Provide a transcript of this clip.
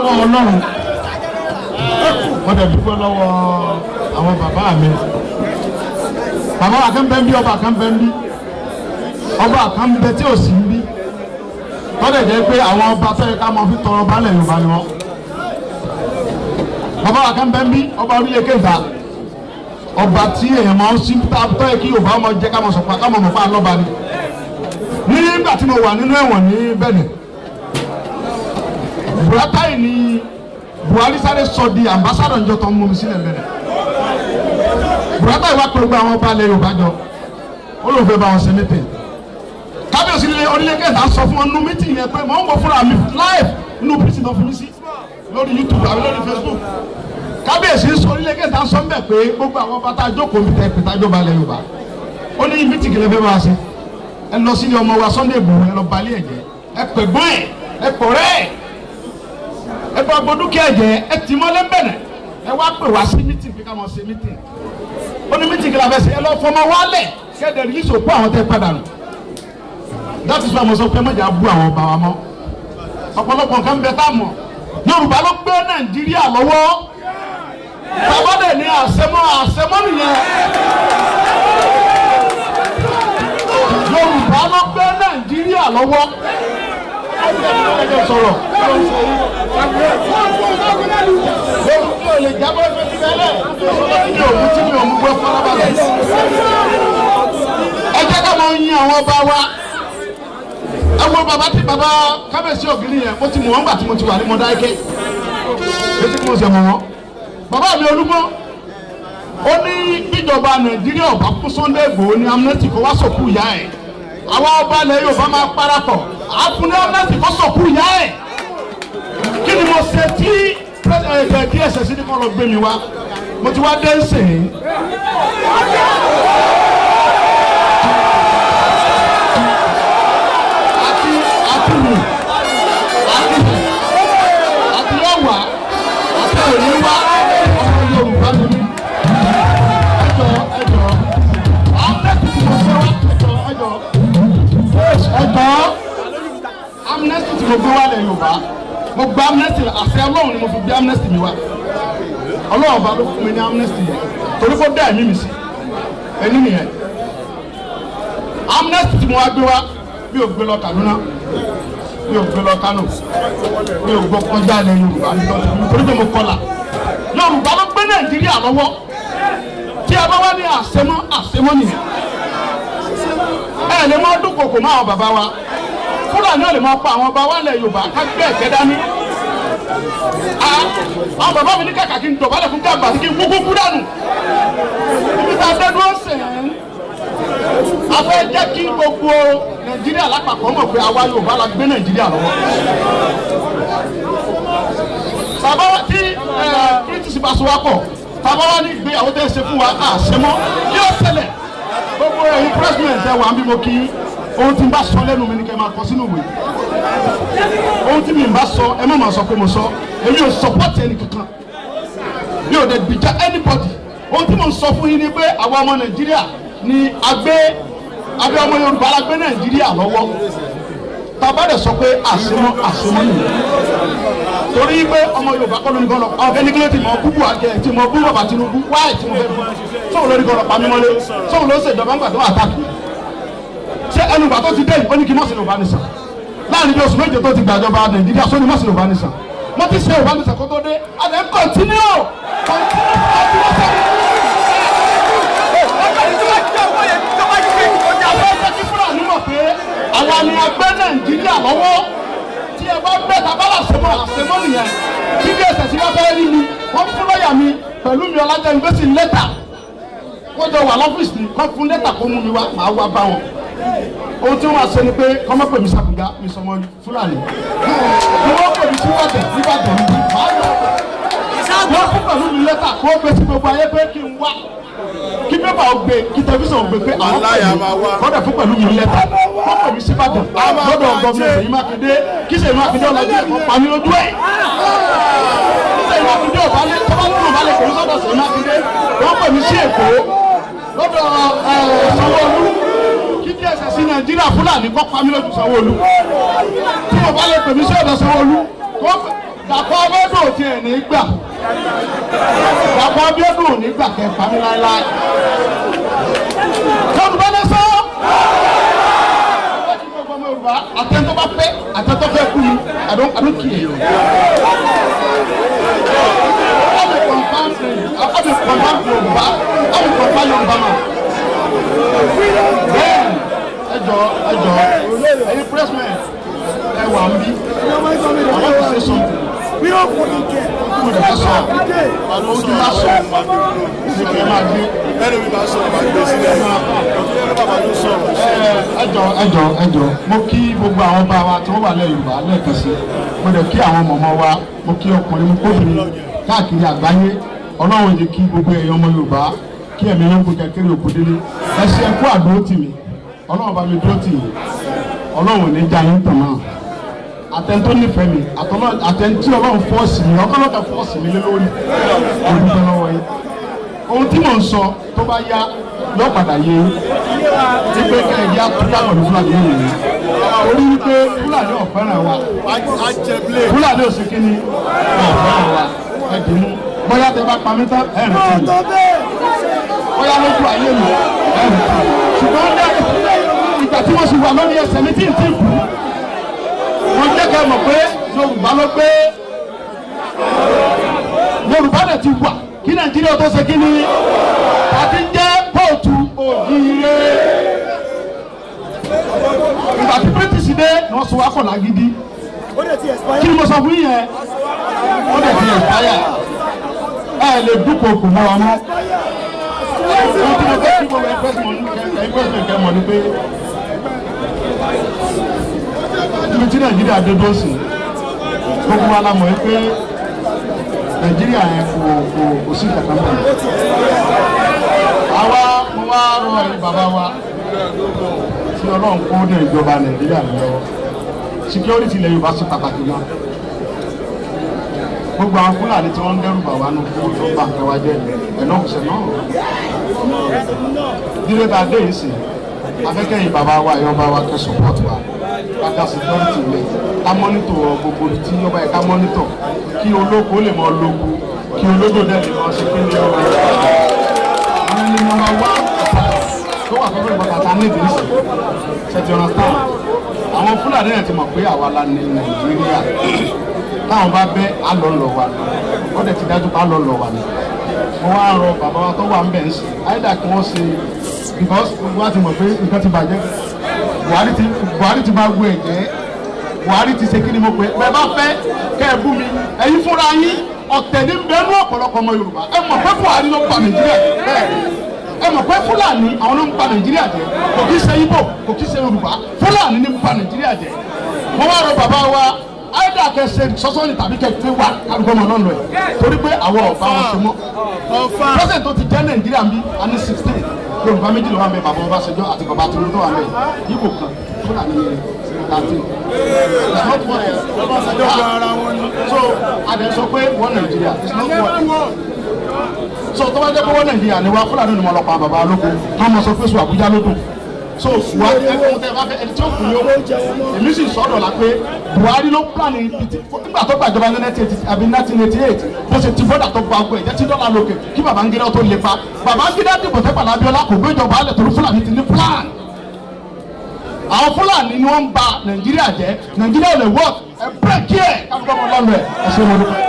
Lọ́wọ́ Ọlọ́run, wọ́n dẹ̀ dúpẹ́ lọ́wọ́ àwọn bàbá mi. Bàbá wa kan bẹ́ ń bí, ọba kan bẹ́ ń bí, ọba kan bẹ tí ò sí ń bí, tọ́lẹ̀ jẹ́ pé àwọn ọba tó yẹ ká mọ fi tọrọ balẹ̀ Yorùbá ni wọ́n. Bàbá wa kan bẹ́ ń bí, ọba orílẹ̀ kẹta, ọba tí èèyàn máa ń sí tó yẹ kí Yorùbá ọmọ jẹ́ ká mọ̀ sọ̀pá ká mọ̀ mọ̀ pa lọ́ba ni. Nígbà tí mo wà nínú ẹ̀wọ̀n ní Benin, Buratai ni Buhari sáré sọ di ambassador njọ tó ń mú mi sílẹ̀ Benin. Buratai wá pé gbogbo àwọn ọba ilẹ̀ Yorùbá jọ, ó lóun fẹ́ bá wọn ṣe meeting. Kábíyèsí orílẹ̀ kẹta sọ fún wọn nínú meeting yẹn pé mò ń bọ̀ fúnra mi live nínú prison tó fi mí sí lórí YouTube àbí lórí Facebook. Kábíyèsí sọ orílẹ̀ kẹta sọ ń bẹ̀ pé gbogbo àwọn ọba tá a jókòó mi tẹ pété àjọba ilẹ̀ Yorùbá, ó ní meeting kìlẹ̀ fẹ́ bá wa ṣe? Ẹ lọ sílé ọmọ wa Sunday Igboho, ẹ lọ balẹ̀ ẹ̀jẹ̀, ẹ pẹ̀gbọ́n ẹ̀, ẹ pọ̀rẹ́ ẹ̀, ẹ bá gbọ́ dúkìá ẹ̀jẹ̀, ẹ tì mọ́lé ń bẹ̀rẹ̀, ẹ wá pè wá sí meeting pé ká mọ̀ ṣe meeting. Ó ní meeting kìlẹ̀ fẹ́ ṣe? Ẹ lọ fọmọ wálẹ̀ kẹ́dẹ̀ release òkú àwọn tẹ́ padà nù. That is why mo sọ pé mọ̀jà bú àwọn ọba wa mọ́. Ọ̀pọ̀lọpọ̀ nǹkan bẹ tá a mọ̀. Yorùbá ló gbé Nàìjíríà lọ́wọ́. Bàbá dẹ̀ ní àṣẹmọ́, àṣẹmọ́ nìyẹn. Yorùbá ló gbé Nàìjíríà lọ́wọ́. Ẹ sọ̀rọ̀ mi ò lè jábọ́ ẹgbẹ́ ti bẹ́lẹ̀ mi ò mú tí mi ò mú gbọ́ farabalẹ̀. Ẹ jẹ́ ká máa yin àwọn ọba wa. Ẹ wo bàbá tí bàbá kábíyèsí Ògìní yẹn, mo ti mọ̀ wọ́n gbà tí mo ti wà ní Mọdákẹ́kẹ́ etí mo sì mọ̀ wọ́n. Bàbá mi Olúmọ, ó ní bíjọba Nàìjíríà ọba fún Sunday Igboho ní amnesty kó wá sọ̀kú ìyá ẹ̀, àwọn ọba ilẹ̀ Yorùbá máa parapọ̀ àfún ní amnesty kó sọ̀kú ìyá ẹ̀. Kí ni mo ṣe tí DSS ní kọ́ lọ gbé mi wá? Mo ti wá dé nsìn. Àti àti wù àti àti yóò wá àti òní wá, ọmọ Yorùbá ni mí. Ẹjọ, ẹjọ, amnesty tí mo gbé wá, ẹjọ, ẹjọ, ẹjọ, amnesty tí mo gbé wá lẹ Yorùbá, mo gba amnesty. Àṣẹ Ọlọ́run ni mo fi gbé amnesty mi wá. Ọlọ́run ọba ló fún mi ní amnesty yẹn torí kó dá ẹ̀mí mi sí ẹni nìyẹn. Amnesty tí mo wá gbé wá, mi ò gbé lọ Kaduna, mi ò gbé lọ Kano, mi ò gbọ́ kọjá ilẹ̀ Yorùbá torí pé mo kọlà. Yorùbá ló gbé Nàìjíríà lọ́wọ́. Tí a bá wá ní àṣemọ́, àṣemọ́ nìyẹn. Ẹ lè mọ dúnkokò mọ́ àwọn bàbá wa. Fúlàní ò lè mọ pa àwọn ọba wa lẹ̀ Yorùbá ká gbé ẹ̀kẹ́ dání. Àwọn bàbá mi ní kàkà kí n dọ̀bálẹ̀ fún gàmbá kí n kúkú kú dànù. Ibi tá a dé dúró sìn, a fẹ́ jẹ́ kí gbogbo Nàìjíríà lápapọ̀ mọ̀ pé àwa Yorùbá la gbé Nàìjíríà lọ́wọ́. Bàbá wa tí British bá so wá pọ̀, bàbá wa ní ìgbéyàwó tẹ́ ẹ ṣe fún wa àṣemọ́, kí ó ṣẹlẹ̀? Gbogbo ẹ̀yin president ẹ wà ń bí, mo kí. Ohun tí n bá sọ lẹ́nu mi ni kẹ́ ẹ máa kọ sínú ìwé. Ohun tí mi ń bá sọ, ẹ má máa sọ pé mo sọ. Èmi ò support ẹni kankan, mi ò dẹ̀ gbìjà anybody. Ohun tí mo ń sọ fún yín ni pé àwa ọmọ Nàìjíríà ni a gbé abẹ́, ọmọ Yorùbá la gbé Nàìjíríà lọ́wọ́. Tàbá dẹ̀ sọ pé àṣemọ́, àṣemọ́ nìyẹn, torí pé ọmọ Yorùbá kọ́ ló ní kọ́ lọ. Àwọn fẹ́ni kílódé tí mo bú Buhari, tí mo bú bàbá Tinubu wáyé, tí mo fẹ́ bú sóun lórí kọ́ lọ pa mí mọ́lé, sóun ló ń ṣèjọba ńgbà tó wà táàkì. Ṣé ẹnu ìgbà tó ti dé yìí, ó ní kí mọ̀sí Yorùbá nìsan láàrin bí oṣù 7 tó ti gbàjọba Nàìjíríà, sóní mọ̀sí Yorùbá nìsan? Mo ti ṣe Yorùbá nìsan kó tó dé. Àdé ń continue, continue, continue. Àwọn ẹgbẹ́ tí Fúlàní mọ̀ pé àwa ni a gbé Nàìjíríà lọ́wọ́. Tí ẹ bá gbé tabala àṣemọ́, àṣemọ́ nìyẹn. Tí bí ẹsẹ̀ tí wọ́n fẹ́ rí mi, wọ́n fún lọ́ọ̀yà mi pẹ̀lú mi Ọlájẹ́ngbèsì lẹ́tà. Wọ́n jọ wà lọ́fíìsì ni, kọ́ fún lẹ́tà kó mú mi wá, màá wá bá wọn. Ohun tí wọ́n máa ṣe ni pé kọ́ mọ́ pè mí sàbújá, mi sọmọ Fúlàní ni. Wọ́n pè mí sí Ìbàdàn, Ìbàdàn níbí, màá lọ. Wọ́n fún pẹ̀lú mi lẹ́tà kó gbé sí gbogbo ayé pé kí n wá, kí pépà ó gbé, kí tẹlifíṣàn ó gbé pé àwọn pè mí. Kọ́dà fún pẹ̀lú mi lẹ́tà, wọ́n pè mí sí Ìbàdàn lọ́dọ̀ gómìnà Ṣèyí Mákindé, kí Ṣèyí Mákindé ọ̀làjú ẹ̀kọ́ pa mí lójú ẹ̀. Kí Ṣèyí Mákindé ọ̀bá lé tọ́ba lónà bá lè pè mí sọ́dọ̀ Ṣèyí Mákindé. Wọ́n pè mí sí Èkó lọ́dọ̀ Sanwó-Olú, kí DSS Nàìjíríà Fúlàní kọ́ pa mí lójú Sanwó-Olú. Tí mo bá lè pè mí sí ọ̀dọ̀ Sanwó-Olú. Dàpọ̀ Abíọ́dún ò tiẹ̀ ní gbà. Dàpọ̀ Abíọ́dún ò ní gbà kẹ́ pa mí láéláé. Yorùbá lè sọ. Àtẹ̀ntọ́ bá fẹ́, àtẹ̀ntọ́ fẹ́ kú ni, I don't care. I'm a confirm, I'm a confirm Yorùbá, I'm a confirm Yorùbá man. Then, ẹ jọ, ẹ jọ, ẹ̀yin pressmen, ẹ wà ń bí. I want to say something. We don't fucking care. Mo lè fẹ́ sọ, ohun tí bá sọ, ní kí ẹ máa gbé. Ẹnu mi bá sọ̀rọ̀, máa gbé sílẹ̀. Ọ̀tún bàbá ló sọ̀rọ̀. Ẹ jọ, ẹ jọ, ẹ jọ, mo kí gbogbo àwọn bá wa tí wọ́n wà lẹ́yìn Yorùbá lẹ́ẹ̀kan sí. Mo dẹ̀ kí àwọn mọ̀mọ́ wa, mo kí ọkùnrin, mo kóbìnrin káàkiri àgbáyé. Ọlọ́run yìí, kí gbogbo èèyàn ọmọ Yorùbá, kí ẹ̀mí yóò gbé kéré òkú délé. Ẹ ṣe, ẹ kú àdúró tì mí. Ọlọ́run bá mi dúró tì yín. Ọlọ́run ò ní já yín tàn náà. Àtẹ̀ntó nífẹ̀ẹ́ mi, àtẹ̀ntí Ọlọ́run force mi, ọkọlọ́kẹ́ force mi lé lórí, mo dúpẹ́ lọ́wọ́ yín. Ohun tí mò ń sọ, tó bá yá, yóò padà yé yín wípé kẹ́hìndé àtúntà pẹ̀lú Fúlàní yìí, orí wípé Fúlàní ò fẹ́ràn wa. Fúlàní ò sí kí ni ò fẹ́ràn wa. Ẹ dì mú, bóyá tẹ bá pa mí tán, ẹ rìn sí mi, bóyá lójú ayé mi, ẹ rìn sí mi. Ṣùgbọ́n ní ìgbà tí wọ́n sì wà lórí ẹsẹ̀ mi tí ń tí kú, wọ́n jẹ́ kẹ́ mọ̀ pé Yorùbá ló gbé. Yorùbá dẹ̀ ti wà kí Nàìjíríà tó ṣe kí ni àti ń jẹ́ pọ́ọ̀tù òjìire. Ìgbà tí British dé ni wọ́n sọ wá kọ̀ lágídí. Ó dẹ̀ ti expire. Kí ni mo sọ fún yín yẹn? Ó dẹ̀ ti expire. Ẹ lè dúnkòkò mọ́ wa mọ́. Ohun tí mo fẹ́ kí gbogbo ẹgbẹ́ kẹ́ mọ̀ ni pé ibi tí Nàìjíríà dé dó sí, gbogbo wa la mọ̀ pé Nàìjíríà yẹn kò sí kankan bẹ́ẹ̀. Àwa mo wá rọ ẹ̀yin bàbá wa tí Ọlọ́run kó ní ìjọba Nàìjíríà lọ́wọ́. Security ilẹ̀ Yorùbá ṣe pàtàkì gan. Gbogbo àwọn Fúlàní tí wọ́n ń dẹ́rù bà wá nù fún tó bá nǹkan wa jẹ́ ẹ̀nà ọ̀sẹ̀ náà dídé tá a dé yìí sí. Afẹ́kẹ́yìn bàbá wa, ẹ̀yọ́ bá wa, kẹ́ support wa, ká dá security lẹ̀, ká monitor gbogbo tí ọba yẹ ká monitor, kí olóko lè mọ lóko, kí olódò dẹ̀ lè mọ ṣe kí ni ọba yẹn ní number one tó wà fẹ́fẹ́ ìbọn tata ní ìdírísì ṣe ti understand. Àwọn Fúlàní náà ti mọ̀ pé àwa la ní Nàìjíríà. Táwọn bá bẹ́ alọ́ lọ wa, wọ́n dẹ̀ ti dájú pé alọ́ lọ wa ni. Mo wá rọ bàbá wa tó wà ń bẹ̀ ń sìn àyídà kí wọ́n ṣe, because gbogbo wa ti mọ̀ pé nǹkan ti bàjẹ́. Buhari ti bá gbọ́ ẹ̀jẹ̀. Buhari ti ṣe kí ni mo pè bẹ́ẹ̀ bá fẹ́ kẹ́ ẹ bú mi. Ẹ̀yin fúnra yín, ọ̀tẹ̀ ní bẹ́ẹ̀ ní ọ̀pọ̀lọpọ̀ ọmọ Yorùbá. Ẹ mọ̀ pé Buhari ló pa Nàìjíríà bẹ́ẹ̀. Ẹ mọ̀ pé Fúlàní àwọn ló ń pa Nàìjíríà jẹ́. Kò kí ṣe Ìgbò, kò kí ṣe Yorùbá, Fúlàní ní ń pa Nàìjíríà jẹ́. Mo wá rọ bàbá wa, àìdá kẹ ṣe sọ́sọ́nì tàbí kẹ fi wá kálukọ́ ọmọ náà lọ ẹ̀, torí pé àwọn ọ̀bá wọn ṣe mọ́. President tó ti jẹ́ Nàìjíríà ń bí, a ní 16. Yorùbá méjì ló wà mẹ́, bàbá Ọbásanjọ́ àti bàbá Tinubu tó wà mẹ́. Ìgbò kan, Fúlàní ní 13. It's not worth it. So adẹ sọ pé wọ́n Nàìjíríà, it's not worth it. So tó bá jẹ́ pé wọ́n Nàìjíríà ni wá, Fúlàní ni mo lọ pa bàbá olóko, wọ́n mọ̀ sọ pé sọ Àbújá ló dùn. So wà ẹgbẹ́ tẹ bá fẹ́ ẹni tí ó kù ní ó. Èmi sì sọ̀rọ̀ la pé Buhari ló plan nígbà tó gbàjọba ní 1980 àbí 1988, bó ṣe ti bọ́dà tó gba ọgbẹ́ ẹ̀jẹ̀ tí dọ́là lókè kí Babangida tó lépa. Babangida dìbò tẹ́ pàlà Abiola, kò gbé ìjọba alẹ̀ torí Fúlàní ti ní plan. Àwọn Fúlàní ni wọ́n ń ba Nàìjíríà jẹ́. Nàìjíríà ò lè work. Ẹ break here, káfíńkọ́ ọmọ ọlọ́run ẹ̀. Ẹ ṣe mo dúpẹ́.